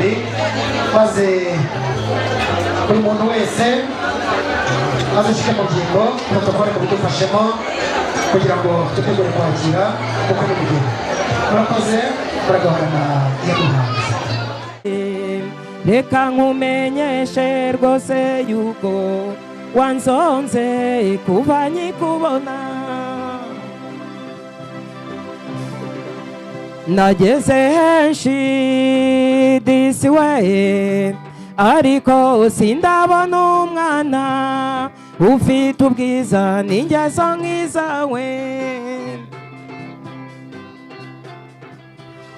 Ruhimbi, maze buri muntu wese azishike mu ngingo protokole mubidufashemo kugira ngo dutegure kwakira kuko ni mugihe. Murakoze, muragahorana Iyaduhanze. Reka nkumenyeshe rwose yuko wanzonze kuva nkikubona. Nageze henshi disi we, ariko sindabona umwana ufite ubwiza n'ingeso nk'izawe.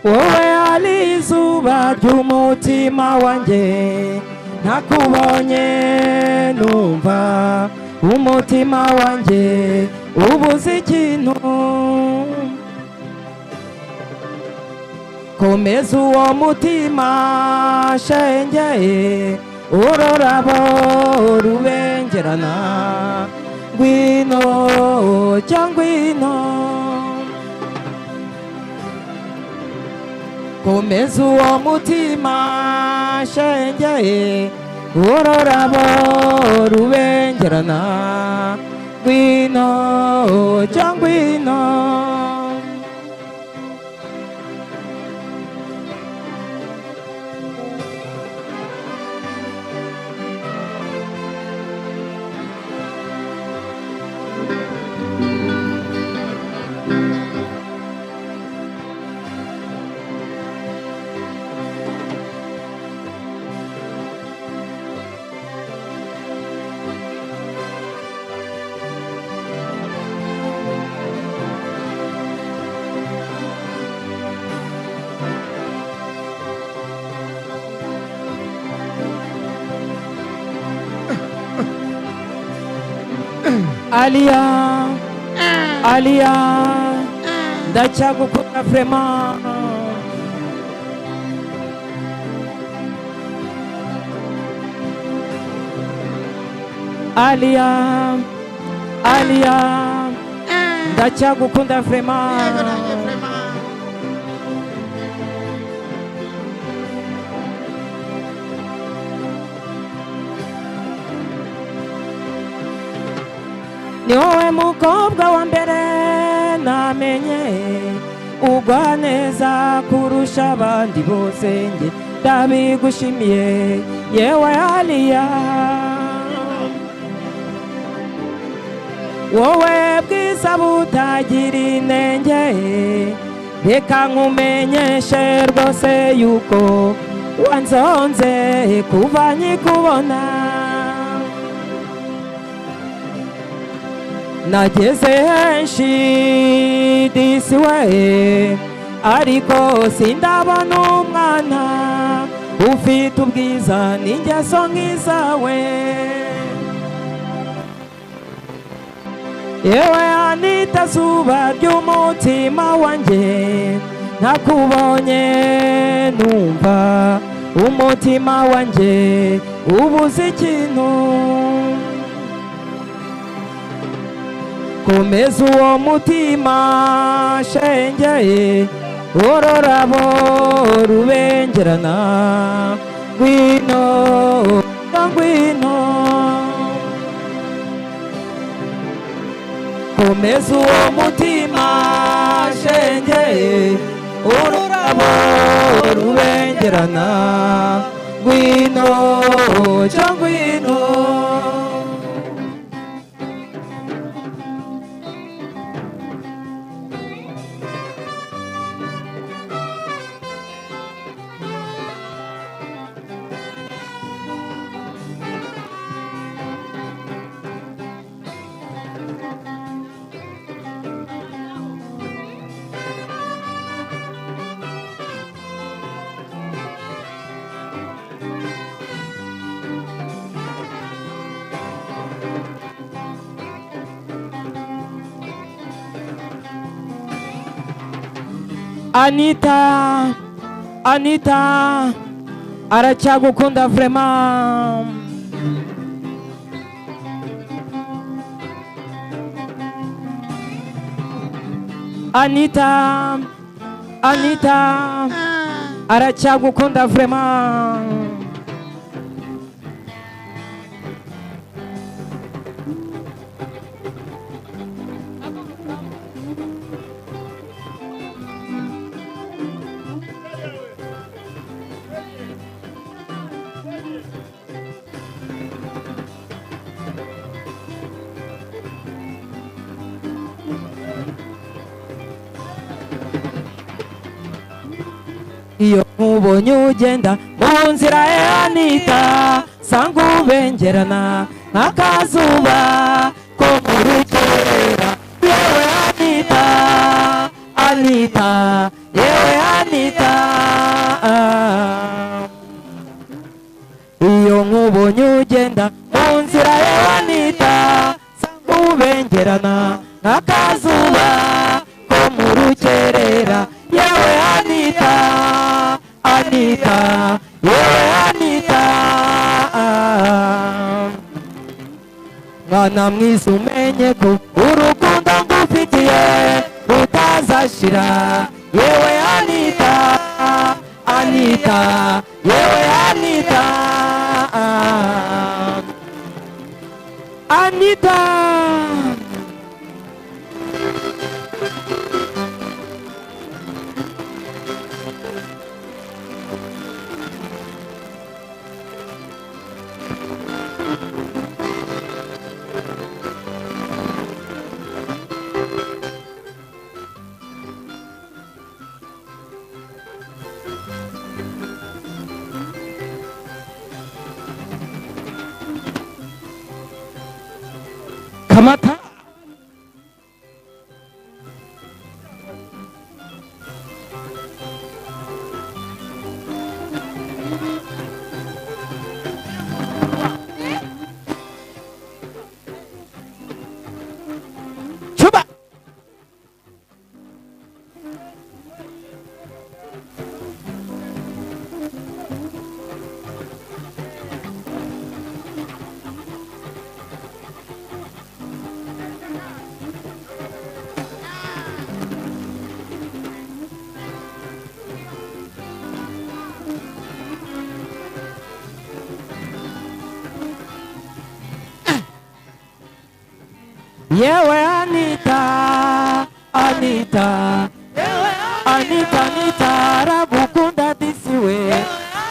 Wowe ari izuba ry'umutima wanjye, ntakubonye numva umutima wanjye ubuze ikintu. Komeza uwo mutima shenge, ururabo rubengerana, ngwino cyangwa ngwino. Komeza uwo mutima shenge, ururabo rubengerana, ngwino cyangwa ngwino. Alia, Alia, ndacyagukunda vraiment. Alia, Alia, ndacyagukunda vraiment. Ni wowe mukobwa wa mbere namenye ugwa neza kurusha abandi bose, njye ndabigushimiye yewe Alia. Wowe bwiza butagira inenge, reka nkumenyeshe rwose yuko wanzonze kuva nkikubona. Nageze henshi disi we, ariko sindabona umwana ufite ubwiza n'ingeso nk'izawe. Yewe Anita zuba ry'umutima wanjye, ntakubonye numva umutima wanjye ubuze ikintu. Komeza uwo mutima shenge, ururabo rubengerana, ngwino ngwino. Komeza uwo mutima shenge, ururabo rubengerana, ngwino ngwino. Anita, Anita, aracyagukunda vraiment. Anita, Anita, Aracyagukunda vraiment. Iyo nkubonye ugenda mu nzira ya Anita, sanga ubengerana nk'akazuba ko mu rukerera. Yewe Anita, Anita, yewe Anita. Iyo nkubonye ugenda mu nzira ya Anita, sanga ubengerana nk'akazuba ko mu rukerera. Yewe Anita, Anita, yewe Anita. Mwana mwiza umenye ko urukundo ngufitiye rutazashira. Yewe Anita, Anita, yewe Anita. Anita. Kamata. Chuba. Yewe Anita, Anita, Anita, Anita, aragukunda disiwe.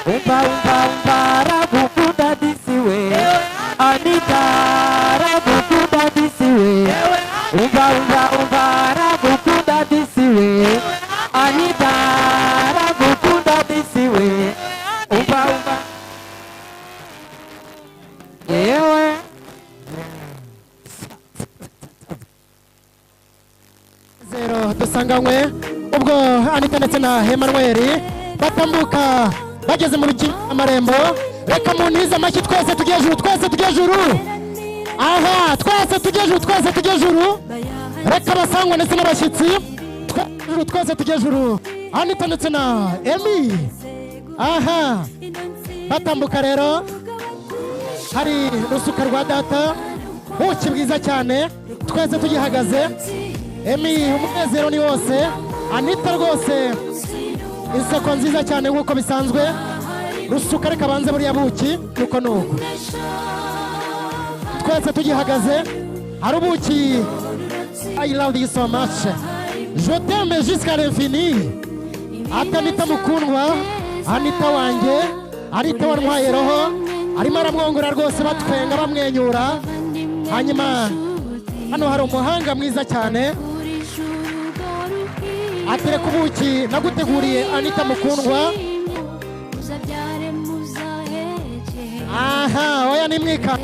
Umpa, umpa, umpa, aragukunda disiwe. Anita, aragukunda disiwe. Umpa, umpa, umpa, aragukunda disiwe. Anita, aragukunda disiwe. Umpa, umpa. Yewe. Zero dusanganywe ubwo Anita ndetse na Emmanuel batambuka bageze mu amarembo. Reka muntize amashyi twese tujye juru, twese tujye juru. Aha, twese tujye juru, twese tujye juru. Reka basangwe ndetse n'abashyitsi, twese tujye juru. Anita ndetse na Emi. Aha, batambuka rero hari rusuka rwa data, buki bwiza cyane, twese tugihagaze. Emi umunezero ni wose, Anita rwose inseko nziza cyane nk'uko bisanzwe. Rusuka reka banze buriya buki nuko nuko twese tugihagaze. Hari ubuki. I love you so much, je t'aime jusqu'à l'infini. Ati Anita mukundwa, Anita wanjye, Anita wantwaye roho. Arimo aramwongora rwose, batwenga bamwenyura. Hanyuma hano hari umuhanga mwiza cyane atereka ubuki naguteguriye Anita mukundwa. Aha, oya nimwika.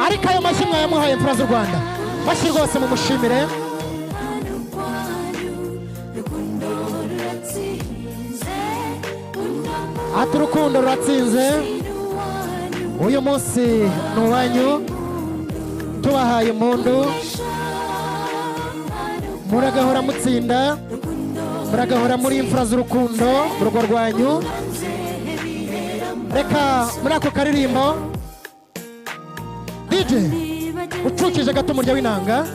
Ariko ayo mashyi mwayamuhaye imfura z'u Rwanda, mashyi rwose mumushimire. Ati urukundo ruratsinze, uyu munsi ni uwanyu, tubahaye impundu. Muragahora mutsinda, muragahora muri imfura z'urukundo mu rugo rwanyu. Reka muri ako karirimbo DJ ucukije gato umurya w'inanga.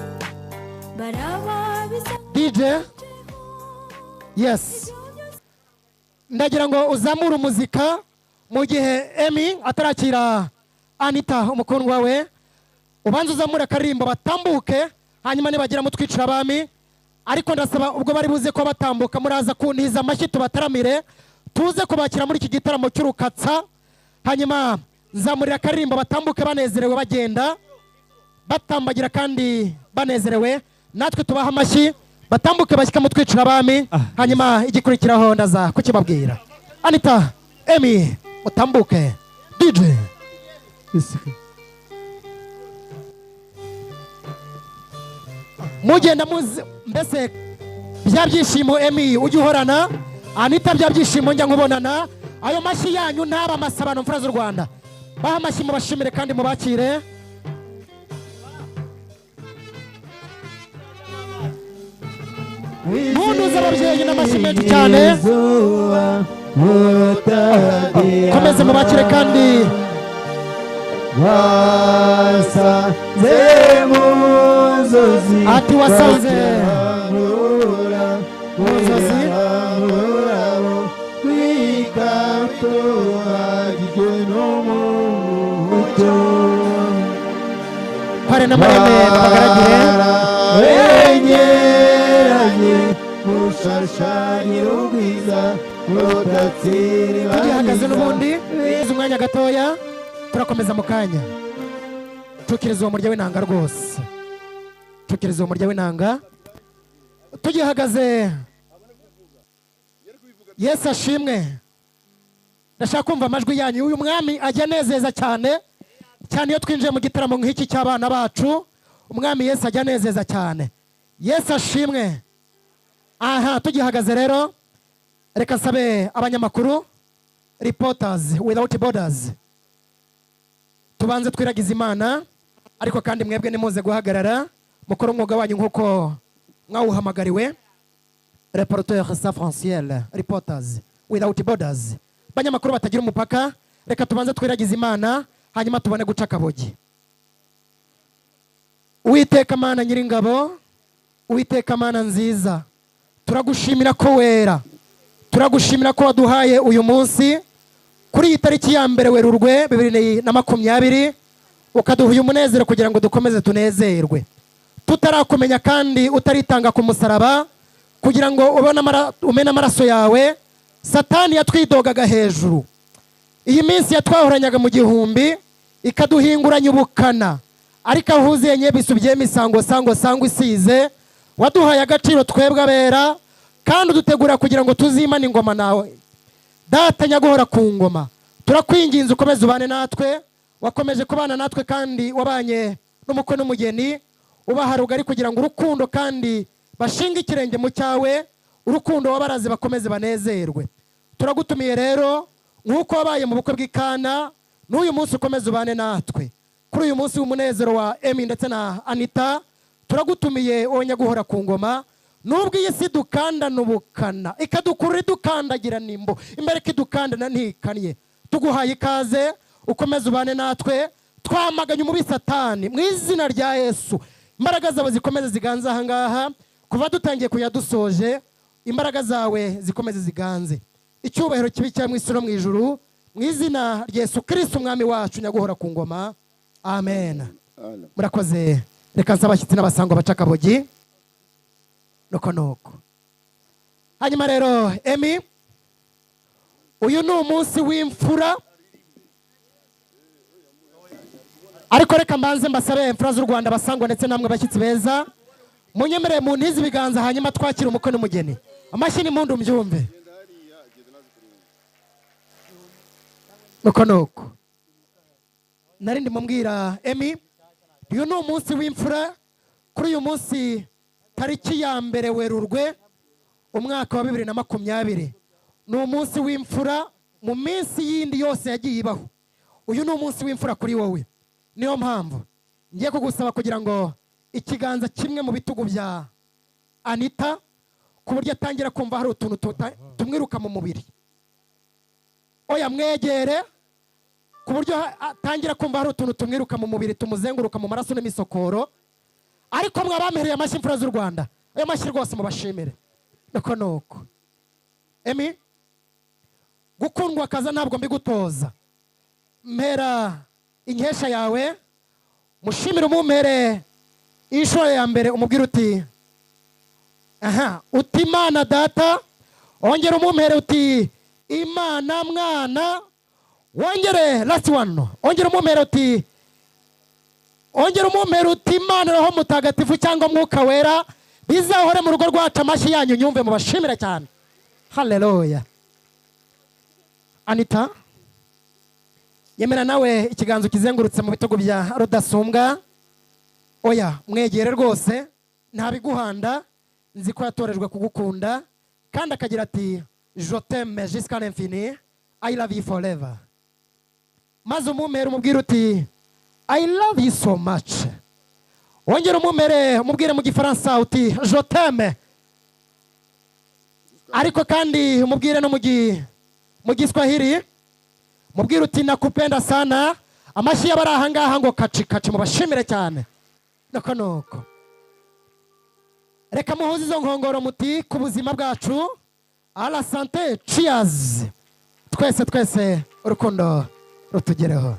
DJ, yes. Ndagira ngo uzamure umuzika mu gihe Emmy atarakira Anita umukundwa we. Ubanza uzamure akaririmbo batambuke, hanyuma nibagira mutwicira abami. Ariko ndasaba ubwo bari buze ko batambuka muraza kuntiza amashyi tubataramire, tuze kubakira muri iki gitaramo cy'urukatsa. Hanyuma nzamurira akaririmbo batambuke banezerewe, bagenda batambagira kandi banezerewe, natwe tubaha amashyi batambuke bashyika mutwicira abami. Hanyuma igikurikiraho ndaza kukibabwira. Anita, Emmy, utambuke. DJ mugenda muzi mbese bya byishimo Emmy ujye uhorana, Anita bya byishimo njya nkubonana. Ayo mashyi yanyu ntaba amasabano mfura z'u Rwanda. Baha amashyi mubashimire kandi mubakire. Munduza ababyeyi n'amashyi menshi cyane. Komeze mubakire kandi ati wasanze mu nzozi pare n'amareme babagaragire tugihagaze n'ubundi umwanya gatoya turakomeza mu kanya. Tukiriza uwo murya w'inanga rwose, tukiriza uwo murya w'inanga tugihagaze. Yesu ashimwe. Ndashaka kumva amajwi yanyu. Uyu mwami ajya anezeza cyane cyane iyo twinjiye mu gitaramo nk'iki cy'abana bacu. Umwami Yesu ajya anezeza cyane. Yesu ashimwe. Aha tugihagaze rero, reka sabe abanyamakuru, reporters without borders, tubanze twiragiza Imana. Ariko kandi mwebwe nimuze guhagarara mukora umwuga wanyu nkuko mwawuhamagariwe. Reporters sans frontières, reporters without borders, banyamakuru batagira umupaka. Reka tubanze twiragiza Imana hanyuma tubone guca akabogi. Uwiteka Mana nyiringabo, Uwiteka Mana nziza, turagushimira ko wera, turagushimira ko waduhaye uyu munsi kuri iyi tariki ya 1 Werurwe 2020, ukaduha uyu munezero kugira ngo dukomeze tunezerwe. Tutarakumenya kandi utaritanga ku musaraba kugira ngo ubone umene amaraso yawe. Satani yatwidogaga hejuru. Iyi minsi yatwahoranyaga mu gihumbi ikaduhinguranya ubukana, ariko ahuze nye bisubye misango sango sango isize. Waduhaye agaciro twebwe abera, kandi udutegura kugira ngo tuzimane ingoma nawe. Data nyaguhora ku ngoma, turakwinginze ukomeze ubane natwe. Wakomeje kubana natwe kandi wabanye n'umukwe n'umugeni, ubaha rugari kugira ngo urukundo kandi bashinge ikirenge mu cyawe, urukundo wabaraze bakomeze banezerwe. Turagutumiye rero nk'uko wabaye mu bukwe bw'Ikana, n'uyu munsi ukomeze ubane natwe. Kuri uyu munsi w'umunezero wa Emmy ndetse na Anita, turagutumiye wowe nyaguhora ku ngoma. Nubwo iyi si dukandana ubukana, ikadukurura idukandagira nimbo, imbere ikidukandana ntikanye, tuguhaye ikaze ukomeze ubane natwe. Twamaganye umubi Satani mu izina rya Yesu. Imbaraga zawe zikomeze ziganze aha ngaha, kuva dutangiye kuyadusoje, imbaraga zawe zikomeze ziganze. Icyubahiro kibi cya mu isi no mu ijuru, mu izina rya Yesu Kristo umwami wacu nyaguhora ku ngoma, amen. Murakoze. Reka nsaba abashyitsi n'abasangwa baca akabogi nuko nuko. Hanyuma rero Emmy, uyu ni umunsi w'imfura. Ariko reka mbanze mbasabe imfura z'u Rwanda basangwa ndetse namwe bashyitsi beza, munyemerere mu ntizi ibiganza hanyuma twakira umukwe n'umugeni. Amashyi n'impundu mbyumve. Nuko nuko. Nari ndimo mbwira Emmy, uyu ni umunsi w'imfura. Kuri uyu munsi tariki ya 1 Werurwe umwaka wa 2020, ni umunsi w'imfura mu minsi yindi yose yagiye ibaho. Uyu ni umunsi w'imfura kuri wowe. Niyo mpamvu ngiye kugusaba kugira ngo ikiganza kimwe mu bitugu bya Anita, ku buryo atangira kumva hari utuntu tumwiruka mu mubiri. Oya mwegere ku buryo atangira kumva hari utuntu tumwiruka mu mubiri, tumuzenguruka mu maraso n'imisokoro. Ariko mwabamereye amashyi imfura z'u Rwanda, ayo mashyi rwose mubashimire. Nuko nuko. Emmy, Gukundwa kaza ntabwo mbigutoza. Mpera inkesha yawe, mushimire umumpere inshuro ya mbere, umubwire uti aha, uti Imana data, ongera umumpere uti Imana mwana, wongere last one, ongera umumpere uti, ongera umumpere uti Imana Roho Mutagatifu cyangwa Mwuka Wera bizahore mu rugo rwacu. Amashyi yanyu nyumve, mubashimire cyane. Haleluya. Anita, yemera nawe ikiganza ukizengurutse mu bitugu bya Rudasumbwa. Oya, mwegere rwose, ntabiguhanda, nzi ko yatorejwe kugukunda, kandi akagira ati je t'aime jusqu'à l'infini, I love you forever. Maze umumpere umubwire uti I love you so much. Wongere umumpere umubwire mu Gifaransa uti je t'aime, ariko kandi umubwire no mu Giswahili, mubwire uti nakupenda sana. Amashyi y'abari aha ngaha ngo kaci kaci, mubashimire cyane. Nuko nuko reka muhuze izo nkongoro muti ku buzima bwacu, à la santé, cheers. Twese twese urukundo rutugereho.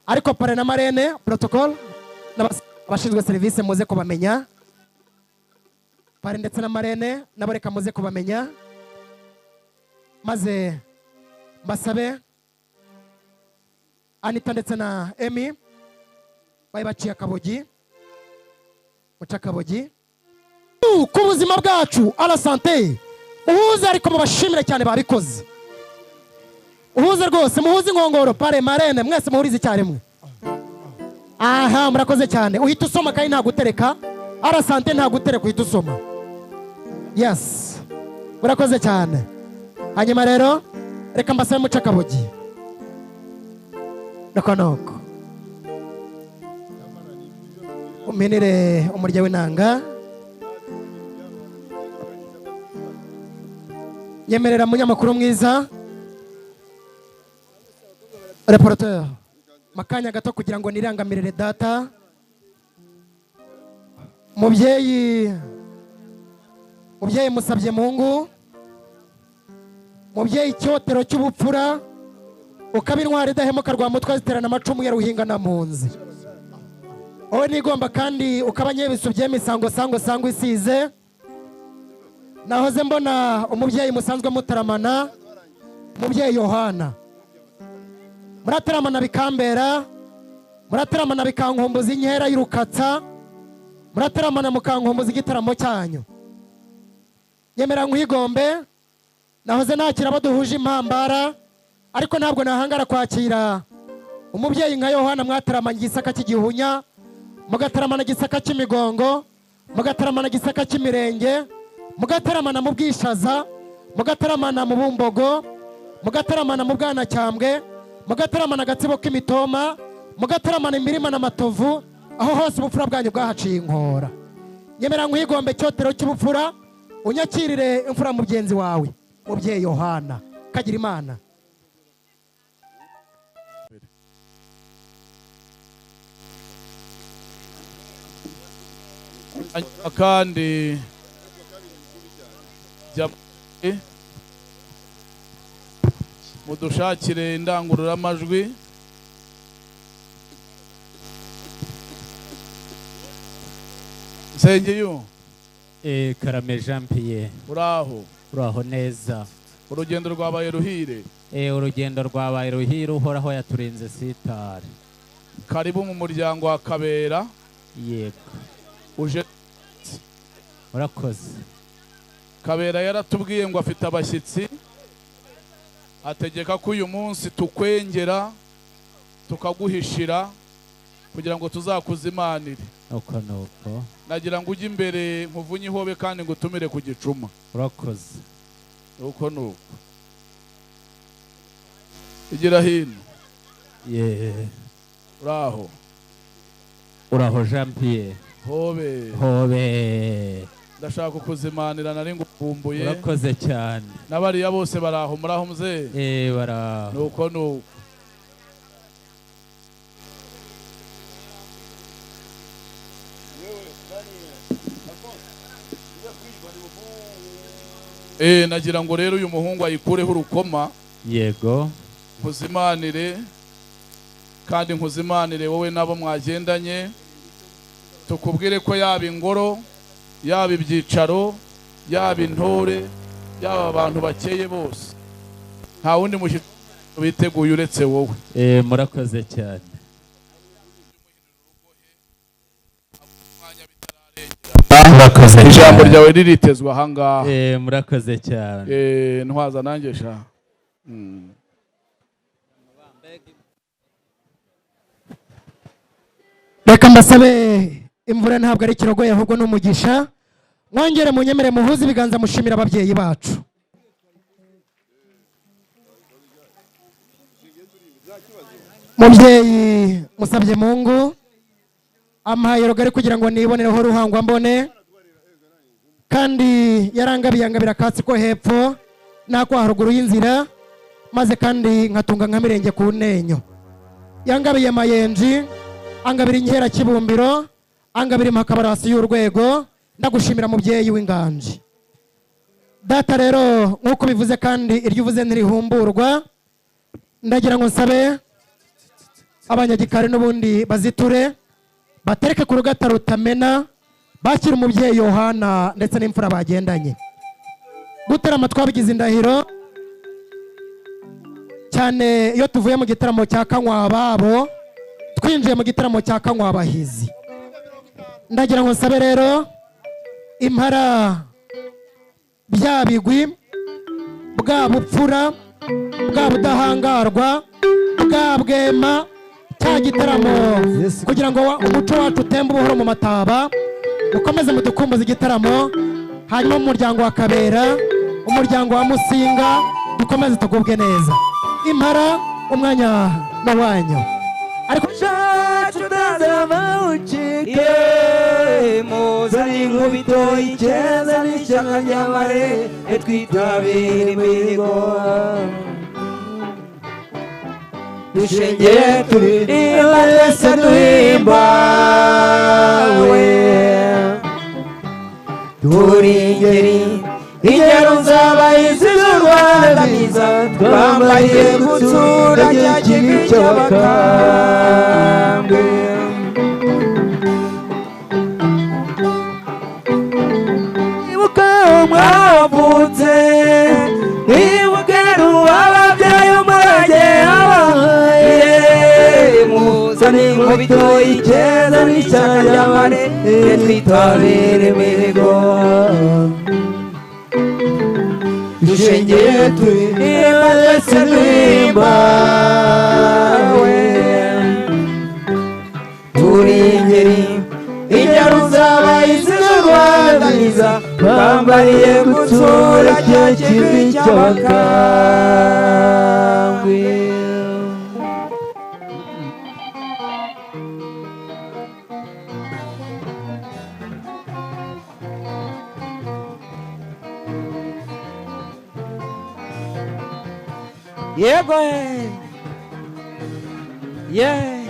Ariko parrain na marraine, protocol n'abashinzwe serivisi muze kubamenya. Parrain ndetse na marraine nabo reka muze kubamenya, maze mbasabe Anita ndetse na Emi bari baciye akabogi, muca akabogi ku buzima bwacu, à la santé. Uhuze, ariko mubashimire cyane babikoze. Uhuze rwose, muhuze inkongoro, parrain, marraine, mwese muhurize icyarimwe. Aha, murakoze cyane. Uhita usoma kandi nta gutereka, à la santé nta gutereka, uhita usoma. Yes, murakoze cyane. Hanyuma rero reka mbasabe muce akabogi. Nuko nuko umenere umurya w'inanga. Nyemerera munyamakuru mwiza, reporter, makanya gato kugira ngo nirangamirire data. Mubyeyi, mubyeyi musabye Mungu, mubyeyi icyotero cy'ubupfura, ukaba intwari idahemuka rwa mutwe ziterana amacumu ya ruhinga na mpunzi, wowe nigomba kandi ukaba nyebisu by'emisango sango sango isize. Nahoze mbona umubyeyi musanzwe mutaramana, umubyeyi Yohana, murataramana bikambera, murataramana bikankumbuza inkera y'urukatsa, murataramana mukankumbuza igitaramo cyanyu. Nyemera nkwigombe, nahoze nakira abo duhuje impambara, ariko ntabwo nahangara kwakira umubyeyi nka Yohana mwataramanye igisaka cy'igihunya, mugataramana igisaka cy'imigongo, mugataramana igisaka cy'imirenge, mugataramana mu Bwishaza, mugataramana mu Bumbogo, mugataramana mu Bwanacyambwe, mugataramana agatsibo k'imitoma, mugataramana imirima n'amatovu. Aho hose ubupfura bwanyu bwahaciye inkora. Nyemera nkwigombe cyotero cy'ubupfura, unyakirire imfura mugenzi wawe mubyeyi Yohana kagira Imana. Kandi mudushakire indangururamajwi. Nsengeyo. Karame Jean Pierre. Uraho. Uraho neza. Urugendo rwabaye ruhire. Urugendo rwabaye ruhire, uhoraho yaturinze sitari. Karibu mu muryango wa Kabera. Yego. Uje. Urakoze. Kabera yaratubwiye ngo afite abashyitsi, ategeka ko uyu munsi tukwengera tukaguhishira kugira ngo tuzakuzimanire. Uko nuko. Nagira ngo ujye imbere nkuvunye ihobe kandi ngutumire ku gicuma. Urakoze. Uko nuko. Igira hino. Yeah. Uraho. Uraho Jean Pierre. Hobe. Hobe. Ndashaka kukuzimanira nari ngukumbuye. Urakoze cyane. Nabariya bose baraho, muraho mzee? Baraho. Nuko nuko. Nagira ngo rero uyu muhungu ayikureho urukoma. Yego. Nkuzimanire kandi nkuzimanire wowe nabo mwagendanye, tukubwire ko yaba ingoro, yaba ibyicaro, yaba intore, yaba abantu bakeye bose, nta wundi mushyitsi biteguye uretse wowe. Murakoze cyane. Murakoze. Ijambo ryawe riritezwa ahangaha. Murakoze cyane. Ntwaza nanjye sha. Reka mbasabe, imvura ntabwo ari ikirogoye ahubwo ni umugisha. Mwongere munyemere muhuze ibiganza mushimira ababyeyi bacu. Mubyeyi musabye Mungu ampaye rugari kugira ngo nibonereho ruhangwa mbone, kandi yarangabiye angabira akatsi ko hepfo n'ako haruguru y'inzira, maze kandi nkatunga nka mirenge ku ntenyo. Yangabiye mayenji, angabira inkera kibumbiro, angabira impakabarasi y'urwego. Ndagushimira mubyeyi w'inganji. Data rero nk'uko bivuze kandi iryo uvuze ntirihumburwa, ndagira ngo nsabe abanyagikari n'ubundi baziture batereke ku rugata rutamena, bakira umubyeyi Yohana ndetse n'imfura bagendanye. Gutarama twabigize indahiro cyane iyo tuvuye mu gitaramo cya Kanywa babo twinjiye mu gitaramo cya Kanywa abahizi. Ndagira ngo nsabe rero impara bya bigwi, bwa bupfura, bwa budahangarwa, bwa bwema, cya gitaramo kugira ngo umuco wacu utembe ubuhoro mu mataba, ukomeze mudukumbuze igitaramo. Hanyuma umuryango wa Kabera, umuryango wa Musinga, dukomeze tugubwe neza. Impara umwanya n'awanyu. Ariko muzari inkubito icyeza n'ishyaka ry'amare, twitabire imihigo dushengere turirimba twese duhimbawe, turi ingeri ingero nzabahizi z'u Rwanda mwiza, twambaye gutsura cya kibi cy'abakambwe. Mwibuke mwavutse, mwibuke ruwababyaye umurage abahaye, muzane inkubito icyeza n'ishyaka ry'amare, twitabire imihigo dushengere turirimba twese duhimbawe, turi ingeri ingero nzabahizi z'u Rwanda mwiza, bambariye gutsura cya kivi cy'abakambwe. Yego, yeah.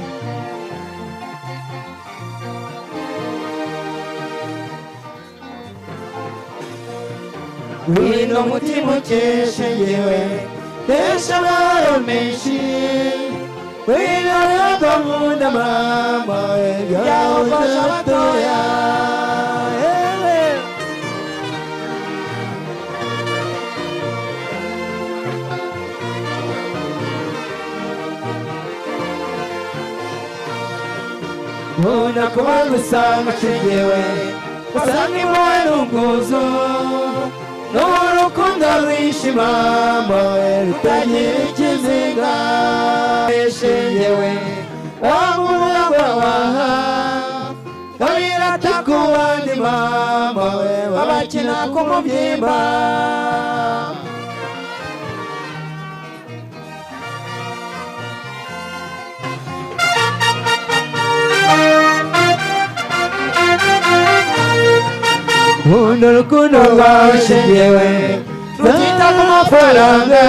Wino mutima ukeshe ngewe, tesha amahoro menshi, wino yego nkunda mama, byawufasha abatoya. Nkunda kuba gusanga nshingewe, usanga impuhwe n'ubwuzu, n'urukundo rwinshi mama rutagira ikizinga. Shingewe wamuragwa waha, babirata ku bandi mama, babakina ku mubyimba. Nkunda urukundo rwawe shingewe, rutita ku mafaranga,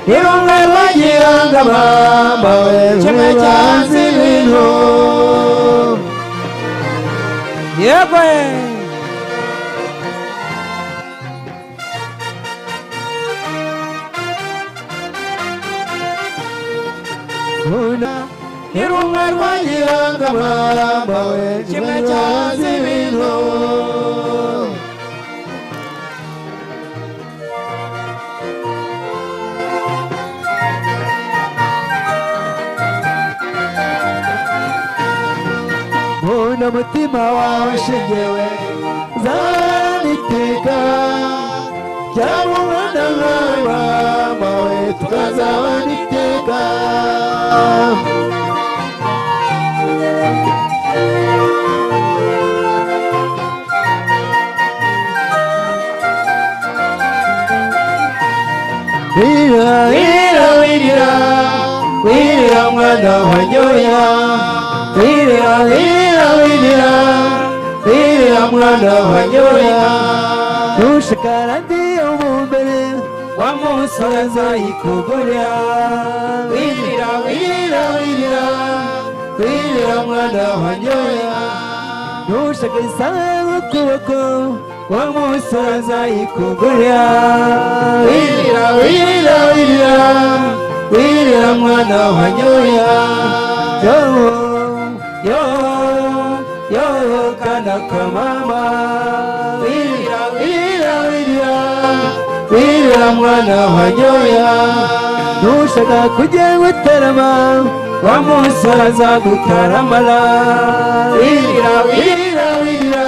ni rumwe rwagiranga mama, kimwe cyanze ibintu. Yego. Ni rumwe rwa Gihanga mama we, kimwe cyazi ibintu. Nkunda umutima wawe shingewe zaniteka, cyangwa umwana nkawe mama we tukazabana iteka. Wirira, wirira, wirira, wirira mwana wa nyoya. Wirira, wirira, wirira, wirira mwana wa nyoya. Nushaka radiyo mu mbere, wa musore azayikugurira. Wirira, wirira, wirira, wirira mwana wa nyoya. Nushaka isaha ku kuboko, wa musore azayikugurira. Wirira, wirira, wirira, wirira mwana wa nyoya. Yo, yo, yo, kana kamama. Wirira, wirira, wirira, wirira mwana wa nyoya. Nushaka kujya gutarama, wa musore azagutaramara. Wirira, wirira, wirira,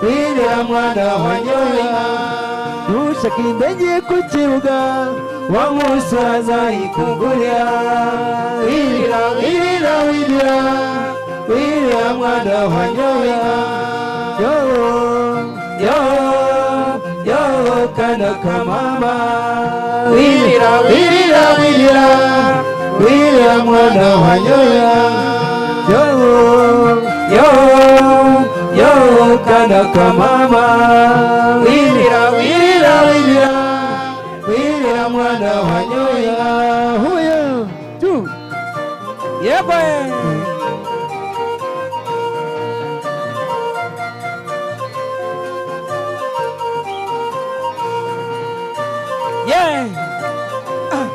wirira mwana wa nyoya. Nushaka indege ku kibuga, wa musore azayikugurira. Wirira, wirira, wirira, wirira mwana wa nyoya. Yo, yo, yo, kana kamama. Wirira, wirira, wirira, wirira mwana wa nyoya. Yo, yo, yo, kana kamama. Wirira, wirira, wirira, wirira mwana wa nyoya. Huyo, tu. Yegwe. Yeah. Ah.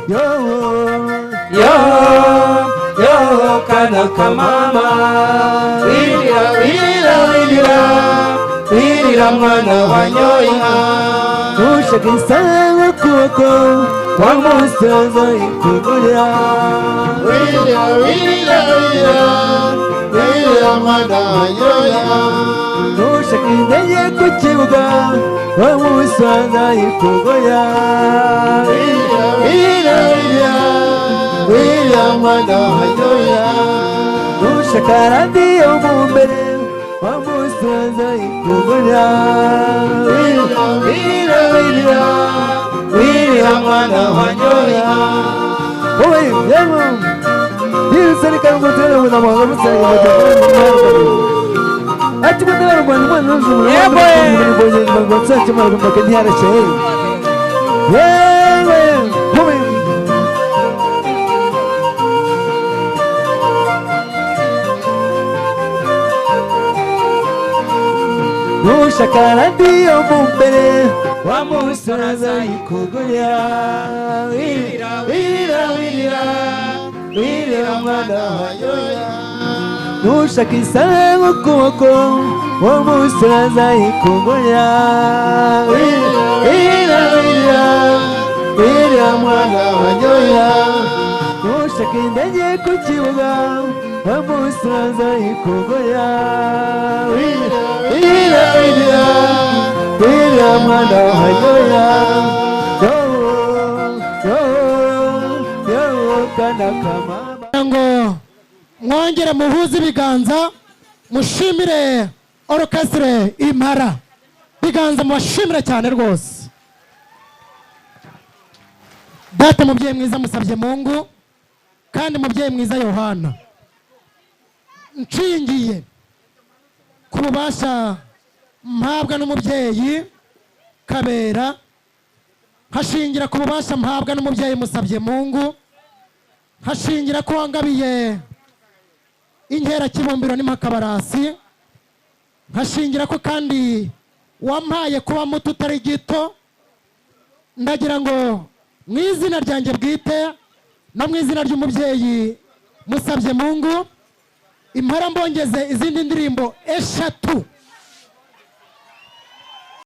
Yo, yo, yo, kana kamama. Wirira, wirira, wirira, wirira mwana wa nyoya. Nushaka isaha ku kuboko, wa musore azayikugurira. Wirira, wirira, wirira, wirira mwana wa nyoya. Nushaka indege ku kibuga, wa musore azayikugurira. Wirira, wirira, wirira, wirira mwana wa nyoya. Nushaka radiyo mu mbere, wa musore azayikugurira. Wirira, wirira, wirira, wirira mwana wa nyoya. Wowe, yemwe, serikali ngotera mwana mwana musanga ati mwana mwana mwana Yegwe. Yewe, wowe. Nushaka radiyo mu mbere, wa musore azayikugurira. Wirira, wirira, wirira, wirira mwana wa nyoya. Nushaka isaha ku kuboko, wa musore azayikugurira. Wirira, wirira, wirira, wirira mwana wa nyoya. Nushaka indege ku kibuga, wa musore azayikugurira. Wirira, wirira, wirira, wirira mwana wa nyoya. Yo, yo, yo, kana kamama. Ngo mwongere muhuze ibiganza mushimire orchestre Impara. Biganza mubashimire cyane rwose. Data mubyeyi mwiza musabye Mungu, kandi mubyeyi mwiza Yohana, nshingiye ku bubasha mpabwa n'umubyeyi Kabera, hashingira ku bubasha mpabwa n'umubyeyi musabye Mungu, hashingira ko wangabiye inkera kibumbiro n'impakabarasi, nkashingira ko kandi Wampaye kuba muto utari gito. Ndagira ngo mu izina ryanjye bwite no mu izina ry'umubyeyi Musabye Mungu, impara mbongeze izindi ndirimbo 3.